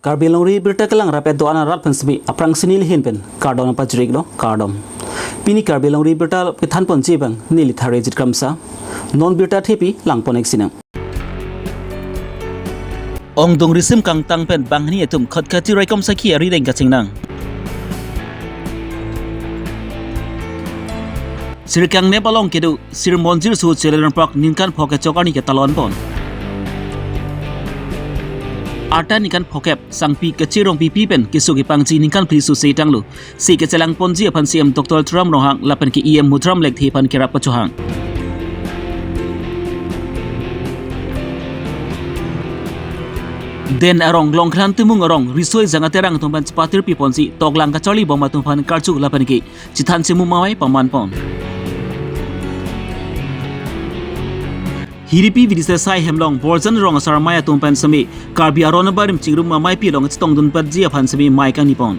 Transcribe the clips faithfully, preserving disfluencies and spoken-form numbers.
Karbi Longri Birta kelang rapet do-an arat aphan semi aphrang si neli ahin pen kardom pajirlo, kardom. Pini Karbi Longri Birta kethan ponji abang neli Tharejit Kramsa. Non birta thepi lang pon-ik sinang. Ongdung risim kangtang pen banghini atum Khatkhati raikom sakhi arideng kachingnang. Sirkang nep along kedo Sir Monjir Sohu Children Park ningkan pho kechok arni ketalon pon. Arta ningkan phokep Sangpi Kachirong Pipi pen keso kepangji ningkan phli sose tanglo. Si kechelang ponji aphan C M Doctor Tuliram Ronghang lapen ke E M Mudram Lekthe aphan kerap kachohang. Den arong Longkran Timung arong Risoi Jang Aterang atum aphan chepatir pi ponsi toklang kacharli bom atum aphan karju lapen ke chethan chemu mamai paman pon. Hiripi Vidisesai Hemlong Borjan Rong asar amei atum pen semi Karbi aron abarim chingrum mamai pi along chetongdun patji aphan semi mai kangni pon.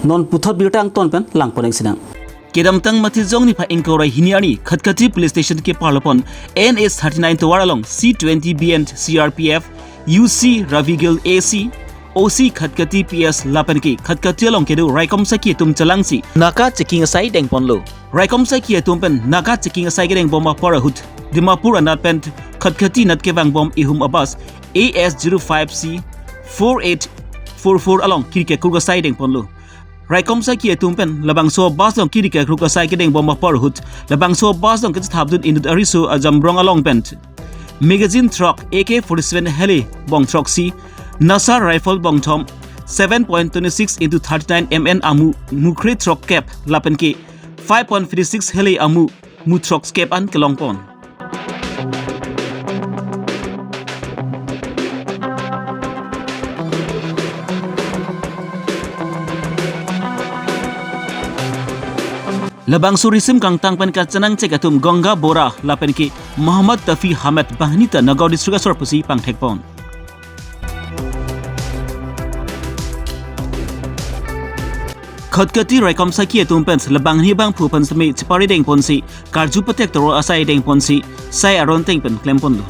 Non puthot birta angton pen lang pon-ik sinang. Kedamtang Matijong niphai ingkoi ra hini arni Khatkhati Police Station keparlo pon N H thirty-nine tovar along C twenty B and C R P F, U C Ravigil A C, O C Khatkhati P S lapen ke Khatkhati along kedo raikom sakhi atum chelangsi naka checking asai deng ponlo. Raikom sakhi atum pen naka checking asai kedeng bom apor ahut Dimapur anat pen Khatkhati anat kevang bom ihum abus A S zero five C four eight four four along kiri kekruk asai deng ponlo. Raikom sakhi atum pen labangso bus along kiri kekruk asai kedeng bom apor ahut labangso bus along kechethapdun inut ariso ajamrong along pen magazine throk, A K forty-seven heli bong throksi, Nasa rifle bong thom, seven point twenty-six into thirty-nine M N amu, mukhre throkkep lapen ke five point fifty-six heli amu, mu throkskep an kelong pon. Labangso risim kangtang pen kachenangchek atum Ganga Bora lapen ke Muhammad Tafi Ahmed banghini ta Nagaon district asor pusi pangthek pon. Khatkhati raikom sakhi atum pen labangni bangphu aphan semi chepari deng ponsi karju pathek toro asai deng ponsi sai aron ateng pen klem ponlo.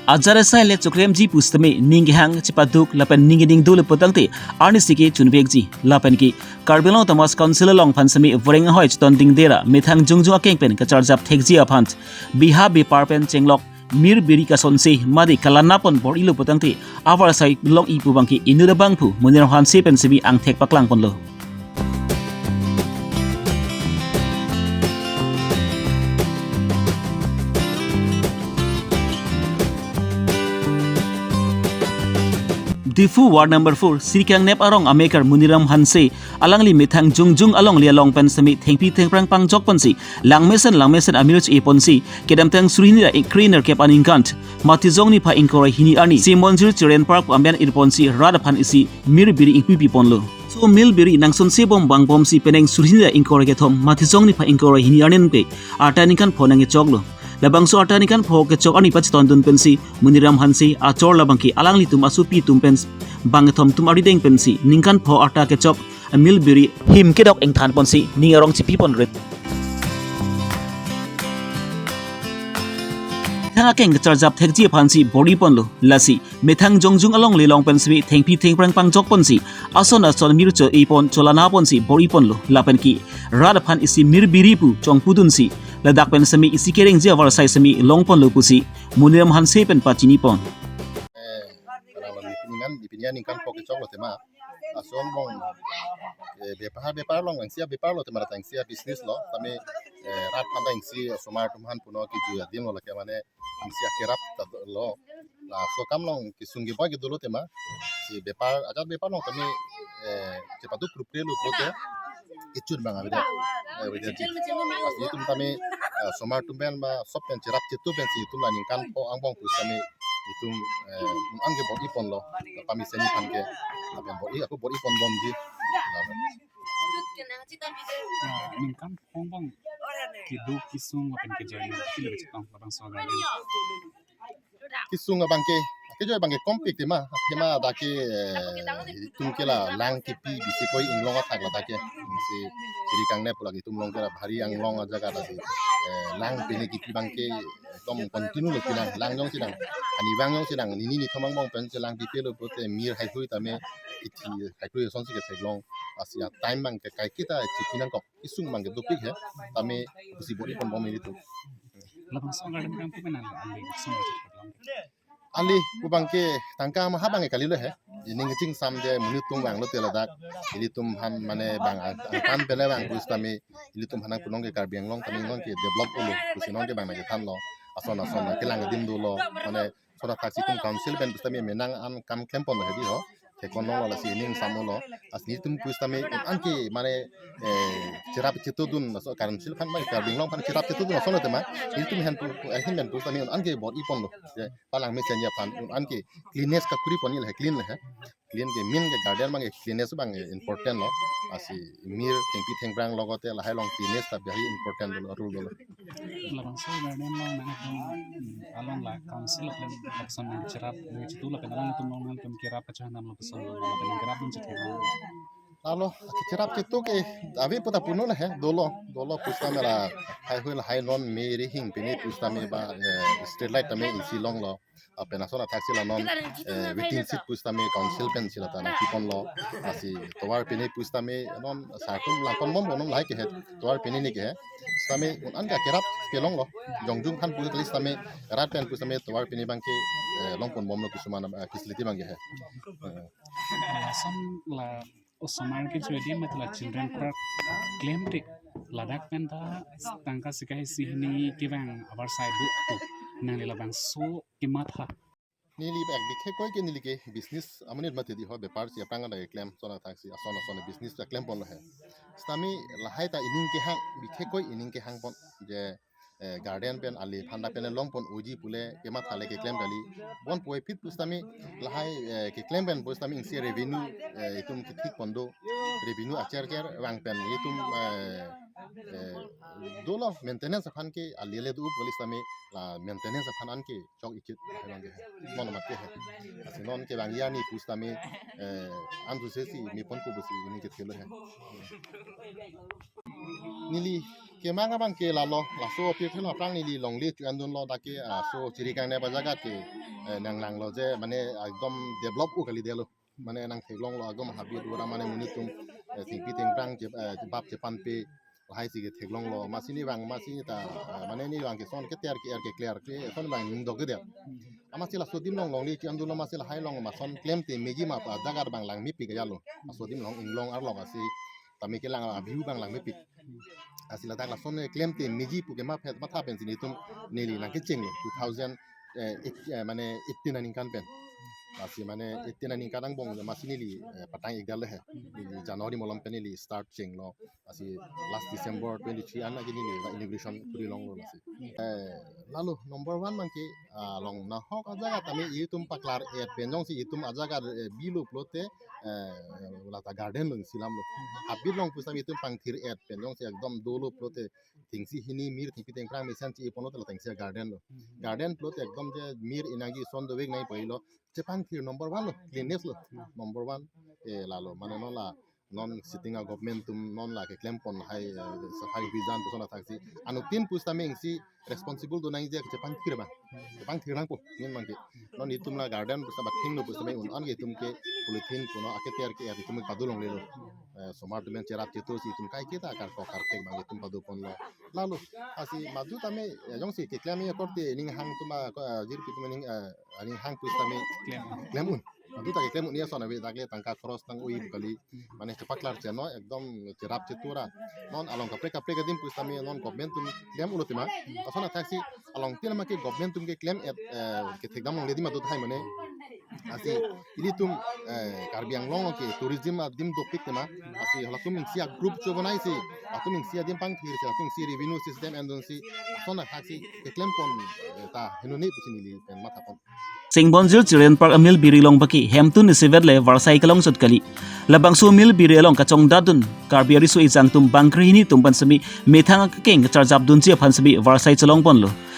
Ajat asai le choklemji pu sitame ning kehang chepaduk lapen ning keding dolo putangte arnisi ke chunvekji lapen ke Karbi Anglong Autonomous Council along aphan semi voreng ahoi chetonding dera methang jongjong akeng pen kacharjap thekji aphan beha bepar pen chenglok mir biri kasonse mate kalana pon bor-ilo putangte avarsai long-i pu abangke inut abangphu Moniram Hanse pen semi angthek paklang ponlo. Diphu Ward number four, Sirkang Nep arong amekar Moniram Hanse, alangli methang jongjong alongle along pen semi thengpi thengphrang pangjok ponsi, langmesen langmesen amir che-e ponsi, kedamtang suri hini ra kre nerkep aningkan, Matijong niphai ingkoi ra hini arni, Sir Monjir Children Park pu amen ir ponsi, rat aphan isi mir biri ingpipi ponlo. So mir biri nangsonse bom vangbomsi penang suri hini ra ingkoi ra kethom Matijong niphai ingkoi ra hini arni anke arta ningkan pho nangkechoklo. Labangso arta ningkan pho kechok arni pachetondun pensi Moniram Hanse achor labangke alanglitum asopi atum pen bang kethom atum arideng pensi ningkan pho arta kechok amir biri him kedok ingthan ponsi ning arong chepi pon rit. Thang akeng kacharjap thekji aphansi bor-i ponlo. Lasi methang jongjong alongle along pen semi thengpi thengphrang pangjok ponsi ason ason mir che-e pon cholana ponsi bor-i ponlo lapen ke rat aphan isi mir biri pu chongpudunsi ladak pen semi isi kerengji avarsai semi long ponlo pusi Moniram Hanse pen pachini pon. Eh, karang long ipin ningkan, ipin ningkan ningkan pho kechoklo tema. Laso angbong, eh, bepar, bepar along, ingsi abepar lo tema, ingsi abusiness lo, tame, eh, rat aphan ta ingsi osomar atum aphan puno kiju adim lo lake mane, ingsi akerap ta lo. Laso akam along kesung keboi kedo lo tema, si bepar, ajat bepar along tame, eh, chepaduk krupre lo pulote, kechun abang avedet, eh, avedet. Lasi itum tame, eh, osomar atum pen ba, sop pen cherap chetu pensi itum la ningkan pho angbong pu tame, itum, eh, an ke bor-i ponlo, pamisen aphan ke, lapen bor-i, ako bor-i pon bomji. Ah, ningkan pho angbong kedo kesung lapen kejoi nang pilo chetong labangso garden. Kesung abangke, kejoi abangke kompik tema, tema dak ke, eh, itum ke la lang kepi bisi koi inglong athak ladak ke. Si Chiri Kangnep pulo itum along ke Bhari Anglong ajaga ta si, eh, lang pine kipi abang ke ekdom continue lo pinang, lang jongsi nang, ani abang jongsi nang, nini nithom angbong pen si lang pipe lo pulote mir haihui tame kithi haihui asonsi ketheklong, lasi a time abang ke kaiketa chipi nangkok, isung abang ke dopik he, tame pusi bor-i ponbom ilitum. Labangso garden abang pu mena ali, sung. Ali pu abang ke tangka maha abang ke kalilo he. Ining kachingsamde monit atum vanglote ladak. Ilitum aphan mane abang ang, angtan pele abang pusitame ilitum aphan nangpu non ke Karbi Anglong tame non ke develop ulo pusi non ke abang nangkethanlo. Ason ason kelang adim dolo. Mane soda thaksi itum council pen pusitame menang an kam klempon hedi ho. Thekon longlo, lasi ining samlo. Lasi nelitum pusitame un-an ke mane, eh, cherap chetudun, laso council aphan mane Karbi Anglong aphan cherap chetudun asonlo tema. Nelitum ahin pu, ahin pen pusitame un-an ke bor-i ponlo. Je, palang mesen aphan un-an ke cleanness kakuri pon le he, clean le he. Clean ke main ke garden abang ke cleanness abang ke important lo. Lasi mir thengpi thengphrang logote lahai along cleanness ta very important lo, rule lo. Labangso garden along nangtum, hmm, along la council of lason nangcherap nangchetu lapen alangtum along nangtum kerap kachohanamlo, koson lo lapen kerapdun chethe lo. Lalo, cherap chetu ke ave puta puno na he, dolo, dolo pusitame la haihui lahai non me rihing pine pusitame ba, eh, street light tame isi longlo. Lapen ason athaksi la non, eh, waiting shed pusitame council pensi lata nangkiponlo. Lasi tovar pine pusitame non sar atum langponbomlo, non lahai ke he, tovar pine ni ke he. Pusitame un-an ke kerap kelonglo. Jongjung aphan pu kali sitame rat pen pusitame tovar pine abang ke, eh, longponbomlo kisuma, eh, facility abang ke he. Eh. Lason la osomar ke jodi matla children park klemte, ladak pen ta tangka sika isi hini kevang avarsai do tu, nangli labangso kematha. Neli bak bikhekoi ke neli ke business amonit mati di ho, bepar si aphrang ada keklem, sona thaksi ason ason business ta klemponlo he. Sitame lahai ta ining kehang, bikhekoi ining kehang pon je, eh, garden pen ali phanda pen longpon oji pule kematha le keklem kali. Bon puvoiphit pusitame lahai, eh, keklem pen pusitame isi revenue, eh, itum kethik pon do. Revenue acher cher vang pen itum, eh, eh, dolo maintenance aphan ke ali le do pulis tame la maintenance aphan an ke chok ichit hai abang ke he. Non mat ke he. Lasi non kevang ya ni pusitame, eh, an tu sesi me ponpo pusi ining kethelo he. Neli kemang abang ke lalo, laso aphi thelo aphrang neli longle chu-andunlo dak ke, ah, so Chiri Kangnep ajaga ke, eh, nanglanglo je, mane ekdom develop u kalidetlo. Mane nangtheklonglo ekdom habit ura mane monit atum, eh, thengpi thengphrang che, eh, bap chepanpe lahai si ketheklonglo. Masi neli abang, masi ta, eh, mane neli abang ke son keter ke-er ke clear ke son abang ning dok kedet. Amatsi laso adim along longle chu-andunlo, amatsi lahai along ma son klemte meji ma pa ajaga abang lang mepik ajalo. Laso adim along inglong arlok asi tame kelang a-view abang lang mepik. Asi ladak lason klemte meji pu kematha pen si nelitum neli nangkechenglo two thousand, eh, eight, eh, mane eighteen aningkan pen. Lasi mane eighteen aningkan angbong masi neli, eh, patang-ikdetlo he. Neli January malom pen neli start chenglo. Lasi last December twenty-three an lake neli inauguration kuri longlo lasi. Eh, lalo number one abang ke, ah, along nahok ajaga tame itum paklar-et pen jongsi itum ajaga, eh, bilo pulote, eh, lata garden along silamlo. Habit along pusitame itum pangthir-et pen jongsi ekdom dolo pulote thengsi hini mir thengpi thengphrang mesen chi-i ponlo te la thengsi garden lo. Garden pulote ekdom je mir inangji son dovek nangji pu-ilo. Chepangthir number one lo, cleanness lo. Number one, eh, lalo mane non la non sitting a government atum non la keklempon hai, eh, safai abhiyan pu sona thaksi. Anuttin pusitame isi responsible do nangji chepangthir abang. Chepangthir nangpo, ning abang ke. Non itum la garden pusitame bathing lo pusitame un-an ke itum ke polythene puno aketer ke-er itum ke padu longlelo. Eh, osomar atum cherap chetu si itum kaiketa karkok karkek abang itum paduponlo. Lalo, asi madu tame, eh, jongsi keklem ya korte ning hang atum a, ko, eh, jirpi atum ning, eh, ning hang pusitame klem. Klem un. Madu ta keklem un ya son ave dak le tangka khoros tang ui kali. Mane chepaklar cheno ekdom cherap chetu ra. Non along kaprek kaprek adim pusitame non government atum klem ulo tema. Lason athaksi along tin ma ke government atum keklem-et, eh, kethekdam longle adim adut hai mane. Asi ilitum, eh, Karbi Anglong ke tourism adim dopik tema. Asi halatum isi a group chobonai si, atum isi adim pangthir si, atum isi revenue system endun si, lason athaksi keklempon, eh, ta henone pusi neli pen mathapon. Singbonjir Children Park amil biri along baki hemtun isivet le varsai kelong chot kali. Labangso amil biri along kachongdatdun Karbi ariso ejang atum bangkre hini atum aphan semi methang akekeng kacharjapdunji aphan semi varsai chelongponlo.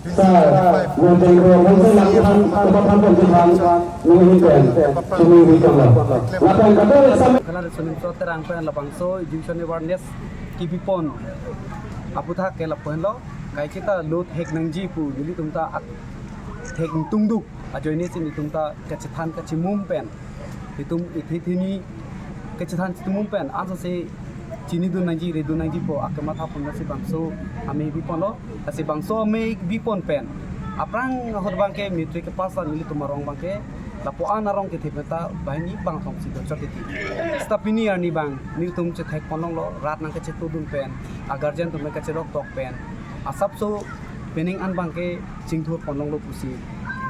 Sir, Wardeng Road, Wardeng Langphan, Kepaphan Pemjephan, nung ini pen, sini di kamar. Lapan kata sama. Kala sunim so terang pen labangso education awareness kibipon aputhak ke lapuan lo, kaiketa lo thek nangji pu, nelitum ta ak thek tungduk ajoine si nelitum ta kachethan kachimum pen, itum ithi thini kachethan chimum pen, ansa se chinidun nangji, redun nangji pu akamatha pon si bangso amei bipon lo. Lasi bangso amei bipon pen aphrang ahut abangke matric kepass an nelitum arong abangke lapu-an arong kethe pen ta banghini bangtong si dochot titi. Seta pini arni abang nelitum chethek pon longlo, rat nangkachetudun pen, a guardian atum nangkachelok tok pen, asapso penang an abangke chingthur pon longlo pusi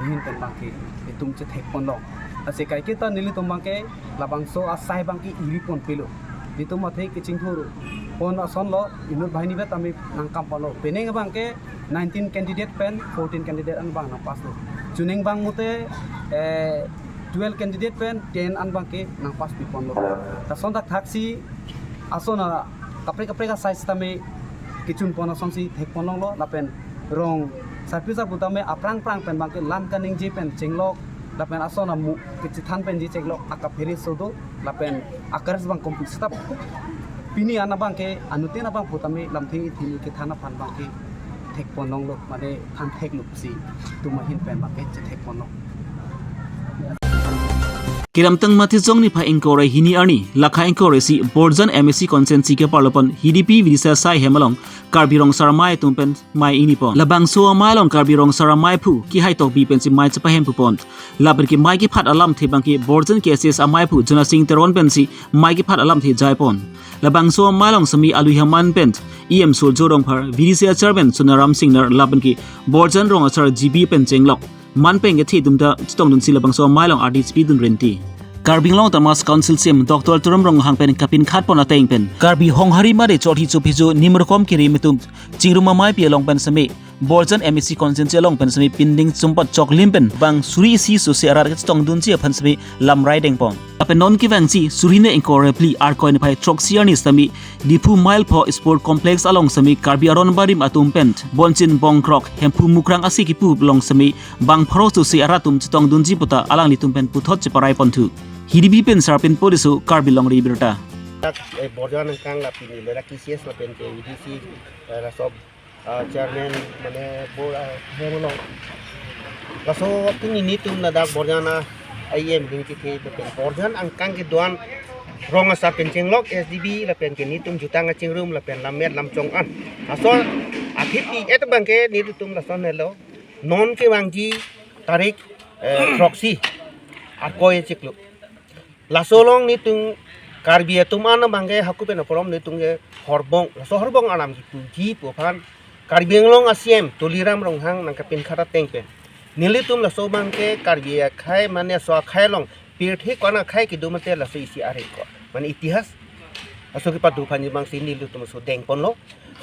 nehin pen abangke itum chethek pon long. Lasi kaiketa nelitum abangke labangso asai abangke iri pon pilo. Nelitum athe kechingthur pon ason lo, inut banghini vet ami nangkam pon lo. Penang abangke nineteen candidate pen fourteen candidate an abang nangpass lo. Chuning abang mute, eh, twelve candidate pen ten an abangke nang pass piponlo. Lason thakthak si ason a kaprek kaprek a site tame kechun pon asonsi thekpon longlo, lapen rong sarpi sarpo tame aphrang phrang pen abangke lam kaningje pen chenglok, lapen ason amu kechethan penji chenglok akaphere sodo, lapen akares abang kompik stap. Pini an abangke anuttin abang pu tame lamthe ithini kethan aphan abangke thekpon longlo, mane than theklo pusi itum ahin pen abangke chethekpon long. Kedamtang Matijong niphai ingkoi ra hini arni, lakha ingkoi ra isi Borjan M A C constituency keparlo pon H D P Vidisha Sai hem along Karbi Rong Asar Amei atum pen mei ingnipon. Labangso amei along Karbi Rong Asar Amei aphu Kehai Tokbi pensi mei chepahem pupon. Lapen ke mei kephat alamthe abangke Borjan K S S amei aphu Jona Sing Teron pensi mei kephat alamthe jaipon. Labangso amei along semi alui haman pen E M Surjo Rongphar, V D C a chairman Sonaram Singnar lapen ke Borjan Rong Asar G B pen chenglok man pen kethe atum ta chetongdunsi labangso amei along ardi chepidun renti. Karbi Anglong Autonomous Council C E M Doctor Tuliram Ronghang pen kapinkhat pon ateng pen Karbi Honghari mate Chorhi Chophijo Nimrokom Kirim atum chingrum ameipi along pen semi Borjan M A C constituency along pen semi pinding sumpot choklim pen bang suri isi sose arat chetongdunji aphan semi lamrai dengpon. Lapen non kevangji suri hini ingkoi ra phli Arkoi niphai throksi arni semi Diphu Mile pho Sport Complex along semi Karbi Aron Barim atum pen bonchin bongkrok Hemphu Mukrang ase kipu along semi bang pharo sose arat atum chetongdunji puta alanglitum pen puthot cheparai ponthu. H D P pen Sarpin Poriso, Karbi Longri Abirta. Dak, eh, Borjan angkang lapen ke K C S lapen ke V D C, eh, laso, ah, chairman mane bo, ah, hem along. Laso pini nelitum ladak Borjan a I M ding kiti lapen Borjan angkang kedo-an rong asar pen chenglok S D B lapen ke nelitum jutang kachingrum lapen lammet lamchong an. Laso athiti et abangke nelitum lason helo. Non kevangji tarik, eh, throksi Arkoi chiklo. Laso along nelitum Karbi atum an abangke hako pen aphrang nelitum ke horbong, laso horbong alam kipuji pu aphan Karbi Anglong a C M Tuliram Ronghang nang kapinkhat ateng pen nelitum laso abangke Karbi akhei mane laso akhei along pirthe ko-an akhei kedo mate laso isi areng ko mane itihas laso kepado aphan abangsi nelitum laso dengponlo.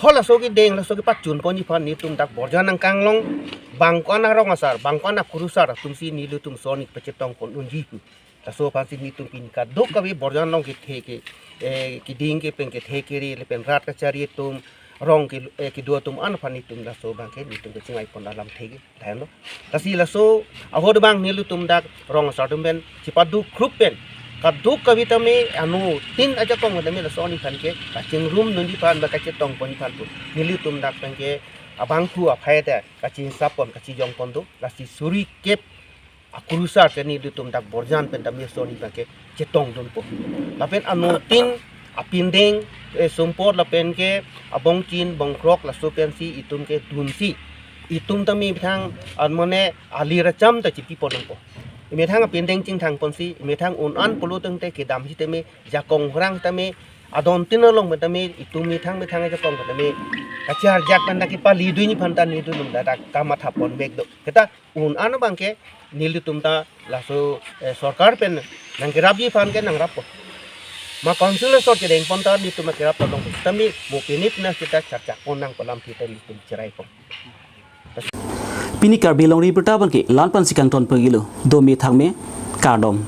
Ho laso kedeng laso kepachun ponji aphan nelitum dak Borjan angkang along bang ko-an arong asar, bang ko-an akurusar atumsi nelitum soni pachetongpon unji pu. Laso aphansi nelitum pini kadokave Borjan along kethe ke, eh, keding ke pen kethe kere lapen rat kachari atum rong ke, eh, kedo atum an aphan nelitum laso abangke nelitum kachingaipon alamthe ke lahenlo. Lasi laso ahut abang nelitum dak rong asar atum pen chepado group pen kadokave tame anuttin ajakong tame laso arni aphan ke kachingrum dunji aphan ba kachetongponji aphan pu nelitum dak pen ke abangphu aphai ta kachingsap pon kachijong pon do. Lasi suri kep akurusar ke nelitum dak Borjan pen tame laso arni abangke chetongdunpo. Lapen anuttin apindeng, eh, sumpot lapen ke abonchin bongkrok laso pensi itum ke dunsi itum tame methang an mane ali racham ta chipipon nangpo. Methang apindeng chingthang ponsi methang un an pulo tangte kedamsi tame jakong rang tame adon tin along pen tame itum methang methang ajakong pen tame kacharjak pen ta kepali dunji aphan ta nelitum ta dak kamatha pon bek do. Kita un an abangke nelitum ta laso, eh, sorkar pen nangkerapji aphan ke nangrappo. Ma council asor chedengpon ta nelitum kerap tolong. Tame mo pinit na kita charjak pon nangpo alamthe ta nelitum cheraipon. Pini Karbi Longri Abirta abangke la-an pensi kangton pagilo. Dome thakme, kardom.